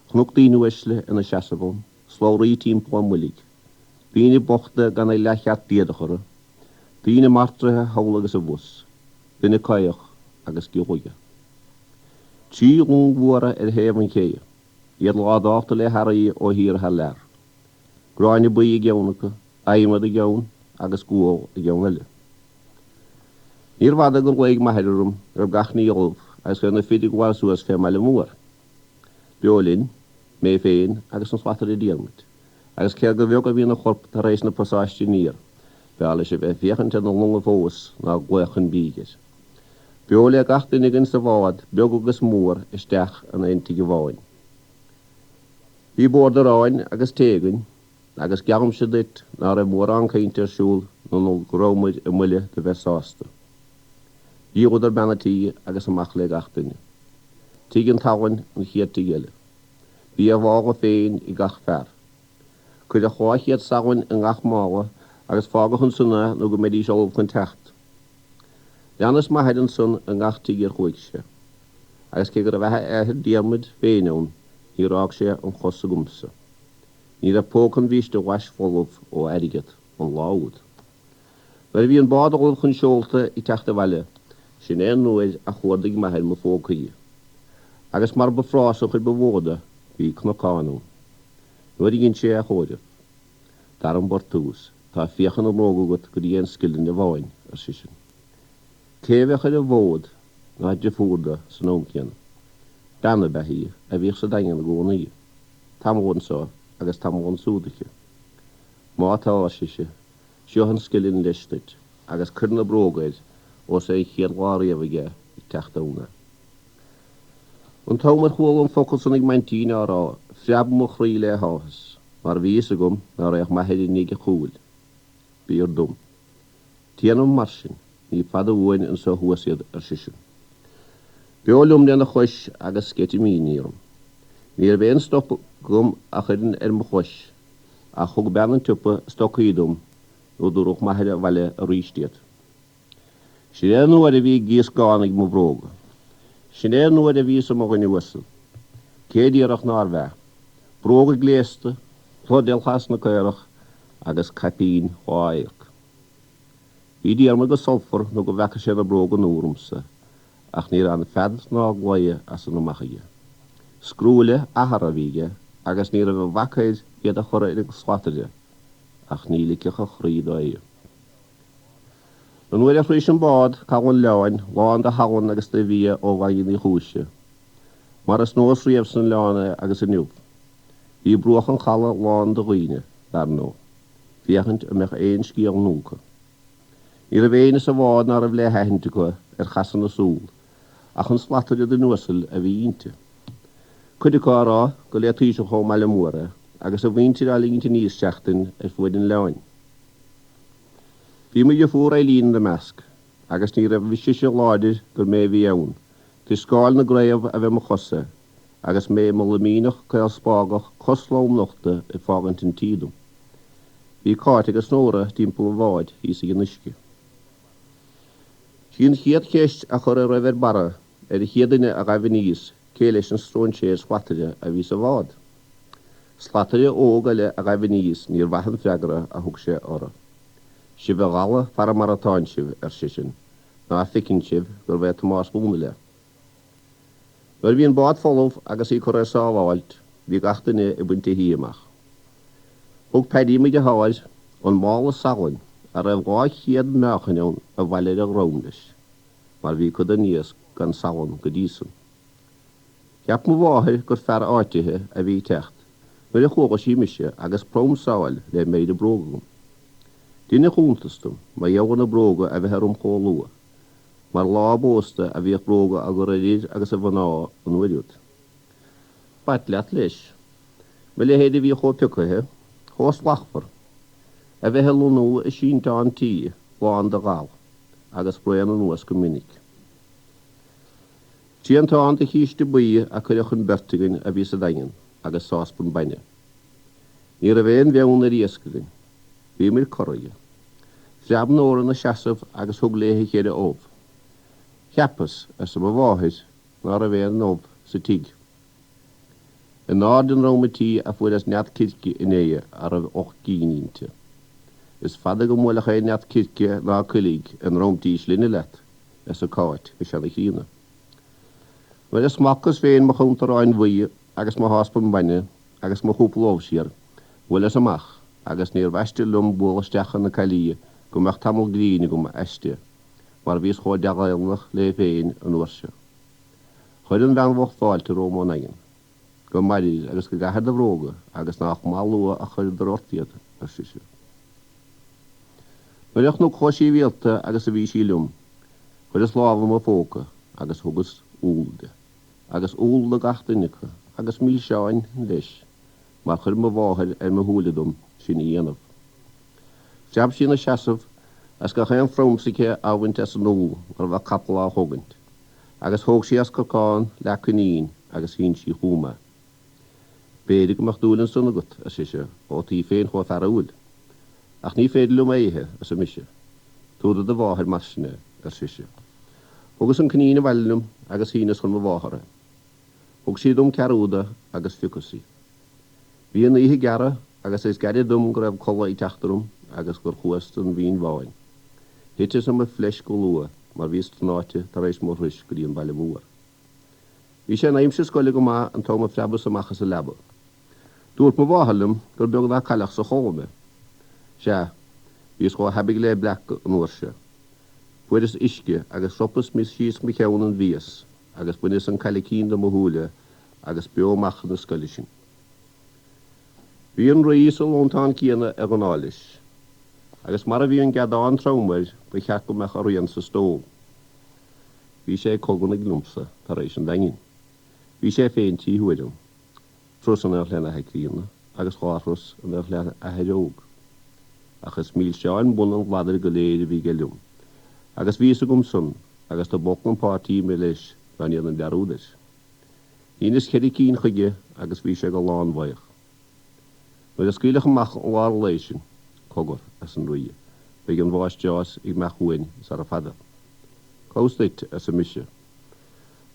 Chonac daoine uaisle ina seasamh ann, slabhraí timpeall a muiligh, daoine bochta gan ach leathcheart d'éadach orthu, daoine martraithe thall agus abhus, duine caoch agus giall aige. Trí long mhóra ar thaobh an ché, iad ládálta le hearraí ó thíortha thar lear. Gráinne buí i gceann acu, adhmad i gceann agus gual i gceann eile. Níorbh fhada gur ghlaoigh m'athair orm go raibh gach ní ullamh agus go raibh na fir ag gabháil suas fén mbaile mór. B'eo linn, mé féin agus an Slataire Diarmuid, agus cé gur bheag a bhí ina chorp tar éis na pasáiste aniar, b'fhearr leis a bheith ag féachaint ar na longa fós ná glaoch chun bídh air. B'eo le gach duine againn sa bhád, beag agus mór, isteach in aon tigh amháin. Bhí bord aráin agus tae againn. Agus geallaimse duit ná raibh mórán cainte ar siúl nó go raibh muid i mbuile do bheith sásta. Dhíoladar bean a' tí agus amach le gach duine. Tigh an tSalainn an chéad tigh eile. Bhí a mhála féin ag gach fear. Cuireadh 200 salainn i ngach mála agus fágadh ansan é nó go mbeidís ullamh chun teacht. Leanas m'athair ansan i ngach tigh ar chuaigh sé. Agus cé go raibh a athair Diarmuid féin ann níor fhág sé an chos agamsa. Ní raibh póca an bhríste ghlais folamh ó airgead an lá úd. Nuair a bhí an bád ullamh chun seolta ag teacht abhaile, sin é an uair a chuardaigh m'athair mo phócaí. Agus mar ba phrás an chuid ba mhó de, bhí cnocán ann. Nuair a dhein sé a chomhaireamh. Dar an bportús, tá fiacha na mbróg agat go dtí aon scillin amháin, ar seisean. Cé a bheadh ar an bhfód ná driofúr do san am céanna. Bean ab ea í a bhíodh sa Daingean i gcónaí. Tamall anso agus tamall ansúd aici. Má tá, ar sise, seo an scillin leis duit agus cuir na bróga air ós é an chéad lá riamh aige ag teacht ann é. An t-am ar chuala an focal san ag m'aintín á rá, phreab mo chroí le háthas, mar bhí fhios agam ná raghadh m'athair i ndiaidh a chúil. B'fhíor dom. Téanam mar sin, ní fada uainn anso thuas iad, ar seisean. B'eo liom lena chois agus sceitimíní orm. Ní raibh aon stop agam a chuirfinn ar mo chois, ach thug bean an tsiopa stocaí dom nó dtabharfadh m'athair abhaile aríst iad. Sin é an uair a bhí gíoscán ag mo bhróga. Sin é an uair a bhíos i mo dhuine uasal. Cé déarfadh nárbh ea? Bróga gléasta, pluidéal trasna caorach agus caipín dhá adharc. Bhí Diarmaid go sultmhar nó go bhfeaca sé na bróga nua ormsa, ach ní raibh an fead ná glao as san amach aige. Scrúille athar a bhí aige agus ní raibh a bhac air iad a chur ar an slataire, ach ní ligfeadh a chroí dó é. An uair a shrois an bád caladh an oileáin, lán de shalann agus de bhia ó Dhaingean Uí Chúise, mar is nós riamh san oileán é agus inniu, bhí bruach an chalaidh lán de dhaoine, dar ndóigh. féachaint an mbeadh aon scéal nua acu. Ní raibh éinne sa bhád ná raibh le haithint acu ar chasadh na súl, ach an slataire duine uasal a bhí inti. Cuid acu á rá gur le taoiseach ón mbaile mór é, agus a mhuintir á ligint aníos seachtain ar fuaid an oileáin. Bhí mo dhriofúr Eileen ina measc, agus ní raibh sise láidir gur mé a bhí ann, toisc scáil na gcraobh a bheith mo chosa, agus mé i mo luimíneach caolspágach cos lomnochta ag fágaint an tí dom. Bhí Cáit agus Nóra timpeall an bháid thíos ag an uisce. Sí an chéad cheist a chuir a raibh ar barra ar an chéad duine a ghaibh aníos cé leis an stróinséir slataire a bhí sa bhád. Slataire óg eile a ghaibh aníos níor mhaith an freagra a thug sé orthu. Sibh a dhalladh fara mar atánn sibh, ar seisean, ná feiceann sibh gurbh é Tomás Lúnaill é. Nuair a bhí an bád folamh agus í curtha ar sábháilt, bhí gach duine ag baint a shuí amach. Thug Paddy, mo dheartháir, an mála salainn a raibh 200 meáchain ann abhaile ar a dhrom leis, mar bhí cuid den iasc gan salann go dtí san. Cheap mo mháthair gur fear áitithe a bhí ag teacht nuair a chuala sí mise agus pramsáil le méire bróg agam. Deineadh iontas dom mar gheall ar na bróga a bheith orm chomh luath. Mar lá a bpósta a bhíodh bróga á gcur ar fhir agus ar mhná an uair úd. B'ait leat leis, mo leithéid a bhí chomh piocaithe, chomh slachtmhar, a bheith ag lonnú i sínteán tí lán de ghal agus braon anuas go minic. Triantán de chíste buí a cuireadh chun beirt againn a bhí sa Daingean agus sáspan bainne. Ní raibh aon bheann ar iasc againn. Bhíomair corraithe. Phreab Nóra ina seasamh agus thug léi cheithre ubh. Cheapas, arsa mo mháthair. ná raibh aon ubh sa tigh. In airde an ndrom tí a fuaireas nead circe inné a raibh 8 gcinn inti. Is fada go mbuailfeadh aon nead circe ná coiligh i ndrom tí slinne leat, arsa Cáit go seanachríonna. Nuair a smalcas féin mo chunt aráin bhuí agus mo sháspan bainne agus mo chúpla ubh siar, bhuaileas amach agus níorbh aiste liom bualadh isteach chun na caillí go mbeadh tamall grinn agam aisti, mar bhíos chomh dea-Ghaelnach léi féin an uair seo. Chuir an bhean bhocht fáilte romham ón ndaingean. Go mairir agus go gcaithir do bhróga agus nách maith luath a chuireadar ort iad, ar sise. Nuair a chonac chomh síbhialta agus a bhí sí liom, chuireas lámh i mo phóca agus thugas úll di, agus úll do gach duine acu, agus milseáin leis, mar chuir mo mháthair ar mo shúile dom sin a dhéanamh. Phreab sí 'na seasamh, agus gach aon phromsa aici á bhaint as an úll mar a bheadh capall á thógaint, agus thóg sí as corcán leath coinín agus shín sí chugam é. B'fhéidir go mbeadh dúil ansan agat, ar sise, ó tá tú féin chomh fearúil. Ach ní féidir liom é a ithe, arsa mise. Tabhair do do mháthair mar sin é, ar sise. Thugas an coinín abhaile liom agus shíneas chun mo mháthar é. Thug sí dom ceathrú de agus phiocas í. Bhí an oíche ag gearradh agus is gairid dom go raibh codladh ag teacht orm agus gur chuas don Mhín Bháin. Thiteas i mo phleist go luath mar bhíos tnáite tar éis mo thurais go dtí an baile mór. Bhí sé in aimsir scoile go maith an t-am a phreabas amach as an leaba. Dúirt mo mháthair liom gur beag nár cailleadh sa chodladh mé. Sea, bhíos chomh haibidh le breac an uair seo. Fuaireas uisce agus dhropas síos mo cheann an mhias agus bhaineas an cailicín de mo shúile agus b'eo amach chun na scoile sinn. Bhí an Rí sa lóntán céanna ar ghnáth leis, agus mar a bhí an geadán trom air ba cheart go mbeadh a rian sa stól. Bhí sé ag cogarnaigh liomsa tar éis an Daingin. Bhí sé féin 3 huaire ann. Turas in aon chleith críonna agus 2 thuras in aon chleith athair óg. Ach is milseáin bun an bhladair go léir a bhí aige liom, agus bhí fhios agam san agus do b'olc an páirtí mé leis dá ndéanfainn dearúd air. Shíneas 4 cinn chuige agus bhí sé go lánbhuíoch. Nuair a scaoileadh amach i lár an lae sinn, cogar, arsa an Rí, beidh an mháistreás ag imeacht chugainn sara fada. Cá bhfios duit, arsa mise.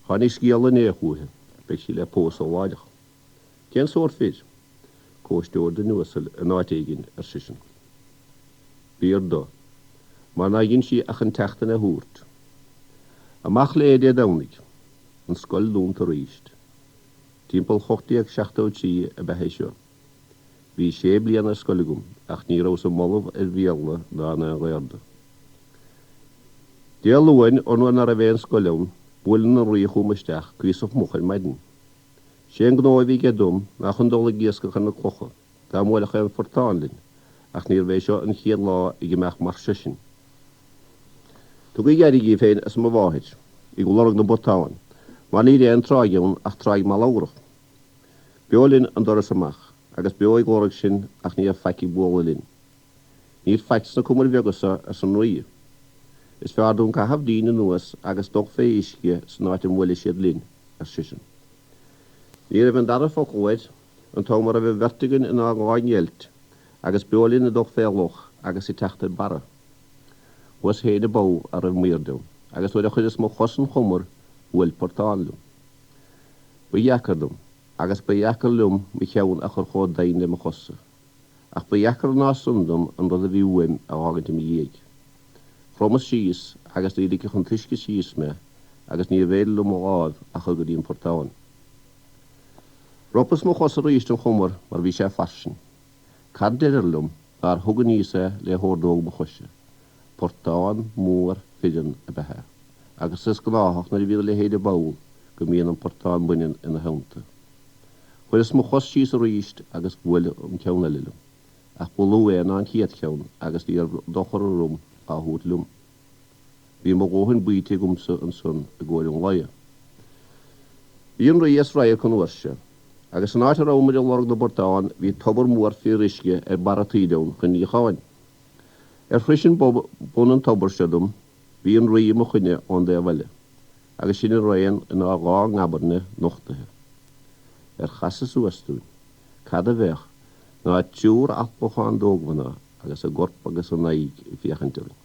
Tháinig scéala inné chúithi, beidh sí le pósadh láithreach. Cén sórt fir? Cóisteoir duine uasal in áit éigin, ar seisean. B'fhíor do, mar nár dhein sí ach an tseachtain a thabhairt. Amach léi Dé Domhnaigh. An scoil dúnta aríst. Timpeall 1873 ab ea é seo. Bhí sé bliana ar scoil agam ach ní rabhas i mbolbh ar Bhéarla ná in aon gharda. Dé Luain, an uair ná raibh aon scoil ann, buaileann an Rí chugam isteach cuíosach moch ar maidin. Sé an gnó a bhí aige dom ná chun dul ag iascach ar na clocha, dá mbuailfeadh aon phortán linn, ach níorbh é seo an chéad lá ag imeacht mar seo sinn. Tugaigí aire dhíbh féin, arsa mo mháthair, ag lorg na bportán, mar níl aon tráigh ann ach tráigh mallabhrach. B'eo linn an doras amach, agus b'eo ag lorg sinn ach ní raibh faic ag bualadh linn. Níl faic sna cumair bheaga so, arsa an Rí. Is fearr dúinn caitheamh dínn anuas agus dul fé uisce san áit a mbuailfidh siad linn, ar seisean. Ní raibh an dara focal air, an t-am a raibh an bheirt againn inár ndhá ngeilt, agus b'eo linn ag dul fé loch agus ag teacht ar barra. Chuas féin i bpoll a raibh m'aoirde ann, agus nuair a chuireas mo chos an chumar, bhuail portán liom. Ba dheacair dom, agus ba dheacair liom mo cheann a chur chomh domhain le mo chosa. Ach ba dheacra ná san dom an rud a bhí uaim a fhágaint i mo dhiaidh. Chromas síos agus ní ligfeadh an t-uisce síos mé agus níorbh fhéidir liom mo láimh a chur go dtí an portán. Ropas mo chos arís an chumar mar bhí sé fairsing. Cad deirir liom nár thug aníos é le hordóg mo choise. Portán mór fireann ab ea é, agus is gnáthach nuair a bhíonn a leithéid i bpoll go mbíonn an portán baineann ina theannta. Chuireas mo chos síos arís agus bhuail an ceann eile liom, ach ba lú é ná an chéad cheann agus ní raibh dochar orm á thabhairt liom. Bhí mo dhóthain baoite agamsa ansan i gcomhair an lae. Bhí an Rí as radharc an uair seo, agus san áit a rabhamair ag lorg na bportán bhí tobar mór fíoruisce ar barra taoide ann chun níocháin. Ar shroisint bun an tobair seo dom bhí an Rí i mo choinne ón dtaobh eile, agus sinn araon inár dhá ngabairne nochtaithe. Ar chasadh suas dúinn, cad a bheadh ná triúr alpachán d'ógmhná agus a gcorp agus a n-aghaidh ag féachaint orainn.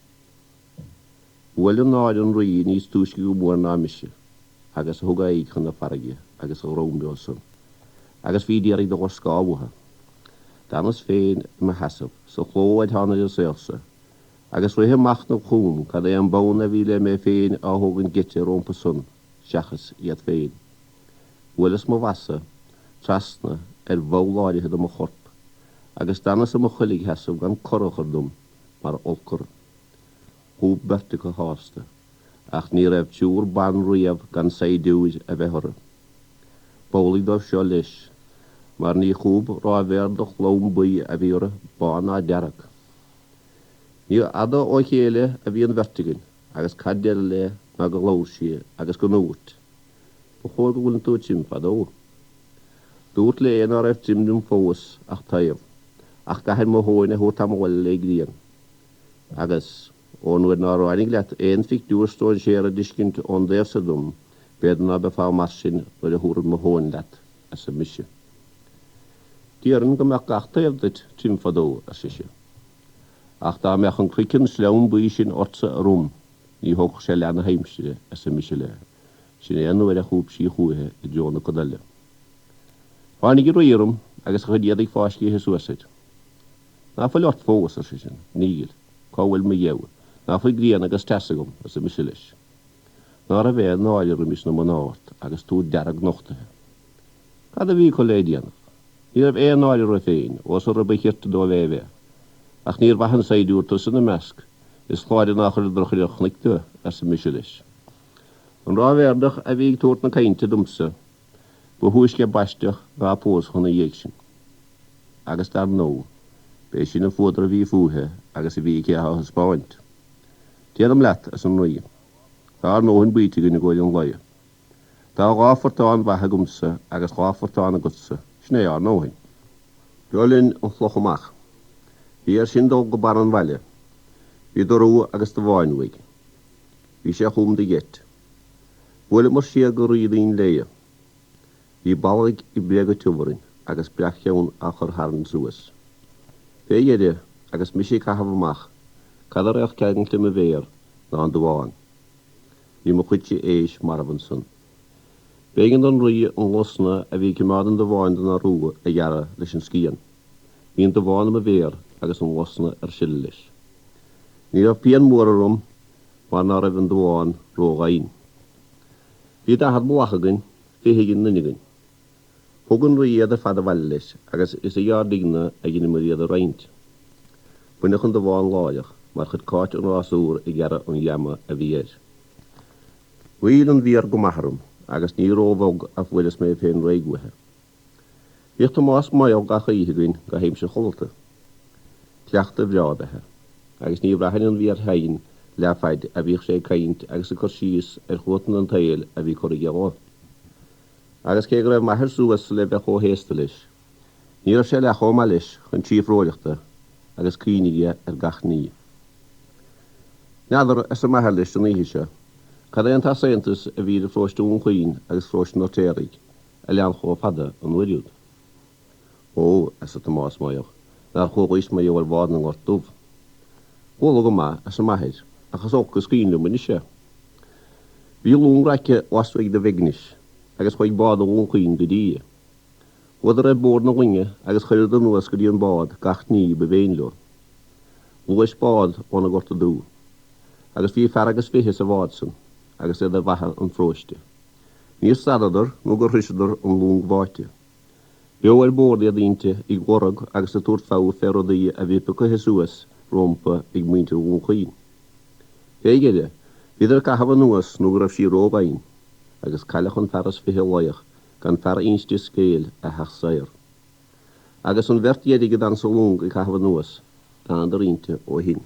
Bhuail an náire an Rí níos túisce go mór ná mise. agus a thug a aghaidh chun na farraige agus a dhrom leo san, agus bhí d'iarraidh dul ar scáth uathu. D'fhanas féin i mo sheasamh sa chló ar tháinig an saorsa, agus rith an machnamh chugam cad é an bonn a bhí le mé féin á thógaint geite rómpa san seachas iad féin. Bhuaileas mo bhasa trasna ar bhall áirithe de mo chorp agus d'fhanas i mo choilgsheasamh gan cor a chur dom mar olc orthu. Chúb beirt acu shásta, ach ní raibh triúr ban riamh gan saighdiúir a bheith orthu. B'amhlaidh dóibh seo leis, mar ní chúb ráibhéardach lom buí a bhí orthu, bán ná dearg. Ní fhada ó chéile a bhí an bheirt againn agus cad deireadh léi ná go labhair sí agus go ndúirt, Ba chóir go bhfuileann tú trim fadó. Dúrt léi ná raibh trim liom fós ach taobh, ach gcaithfinn mo thóin a thabhairt a'm abhaile le grian. Agus, ón uair nár ráinig leat aon phictiúr stróinséara d'fhiscint ón dtaobh so dom, b'fhéidir ná beifeá mar sin nuair a thabharfad mo thóin leat, arsa mise. Déarfainn go mbeadh gach taobh duit trim fadó, ar sise. Ach dá mbeadh an croiceann sleamhain buí sin ortsa arum, ní thógfadh sé leath na haimsire, arsa mise léi. Sin é an uair a chúb sí chúiche i dtreo na coda eile. Tháinig an Rí orm agus a chuid éadaigh fáiscithe suas air. Ná fuil ort fós, ar seisean. Níl. Cá bhfuil mo gheimh? Ná fuil grian agus teas agam, arsa mise leis. Ná raibh aon náire roimis na mná ort agus tú dearg-nochtaithe. Cad a bhí acu le déanamh? Ní raibh aon náire orthu féin, ós orthu ba chirte dóibh é a bheith. Ach níor mhaith an saighdiúir tusa ina measc, is chláir nár chuir drochaire an chnoic tú, arsa mise leis. An Ráibhéardach a bhí ag tabhairt na cainte domsa ba thúisce baisteadh ná pósadh ina dhiaidh sin. Agus dar ndóigh, b'é sin an fuadar a bhí fúithi agus a bhí aici á thaispeáint. Déarfam leat, arsa an Rí, tá ár ndóthain baoite againn i gcomhair an lae. Tá dhá phortán mhaith agamsa agus dhá phortán agatsa, sin é ár ndóthain. B'eo linn an chloch amach. Bhí air sin dul go barr an bhaile. Bhí do rua agus do bhán uaidh. Bhí sé chugam do gheit. Bhuaileamar siar go Rídín Léith. Bhí balaigh ag bréagadh tiubh orainn agus breac-cheann á chur tharainn suas. Fé dheireadh, agus mise ag caitheamh amach, cad a raghadh ceangailte i mo mhéar ná an dubhán. Bhí mo chuidse éisc marbh ansan. B'éigean don Rí an losna a bhí ag coimeád an dubháin den rua a ghearradh leis an scian. Bhí an dubhán i mo mhéar agus an losna ar sileadh leis. Ní raibh pian mhór orm mar ná raibh an dubhán ró-dhoimhin. Bhí 40 ballach againn, 20 ag an nduine againn. Thug an Rí iad ar fad abhaile leis agus is ag ár dtigh-ne a dheineamair iad a roinnt. Baineadh an dubhán láithreach mar chuir Cáit an rásúr ag gearradh an ghreama a bhí air. Ghoill an mhéar go maith orm agus ní ró-bhog a fuaireas mé féin réidh uaithi. Bhíodh Tomás Maol gach oíche againn go haimsir chodlata. Cleachtadh bhreá ab ea é, agus ní bhraithinn an mhéar thinn leath faid a bhíodh sé ag caint agus ag cur síos ar chruatan an tsaoil a bhí curtha aige dho. Agus cé go raibh m'athair suas le bheith chomh haosta leis, ní raibh sé leath chomh maith leis chun síofróireachta agus cuimhne aige ar gach ní. N'fheadar, arsa m'athair leis an oíche seo, cad é an t-easaontas a bhí idir Pharóiste Dhún Chaoin agus Pharóiste an Fheirtéaraigh a lean chomh fada an uair úd. Ó, arsa Tomás Maol, nár chualaís mar gheall ar bhád na nGort Dubh. Chuala go maith, arsa m'athair, ach is olc is cuimhin liom anois é. Bhí long raice lastuaidh de Bheagnis agus chuaigh bád ó Dhún Chaoin go dtí í. Chuadar ar bord na loinge agus chuireadar anuas go dtí an bád gach ní ba mhéin leo. Ghluais bád ó na Gorta Dubha agus bhí fear agus fiche sa bhád san agus iad ar mhaithe an pharóiste. Níor stadadar nó gur shroiseadar an long bháite. Beo ar bord iad inti ag lorg agus ag tabhairt fogha fé rudaí a bhí piocaithe suas rómpa ag muintir Dhún Chaoin. Fé dheireadh, bhíodar ag caitheamh anuas nó go raibh sí ródhoimhin, agus cailleadh an fear is fiche laoch gan fear inste scéil a theacht saor. Agus an bheirt dheiridh a d'fhan sa long ag caitheamh anuas, d'fhanadar inti ó shin.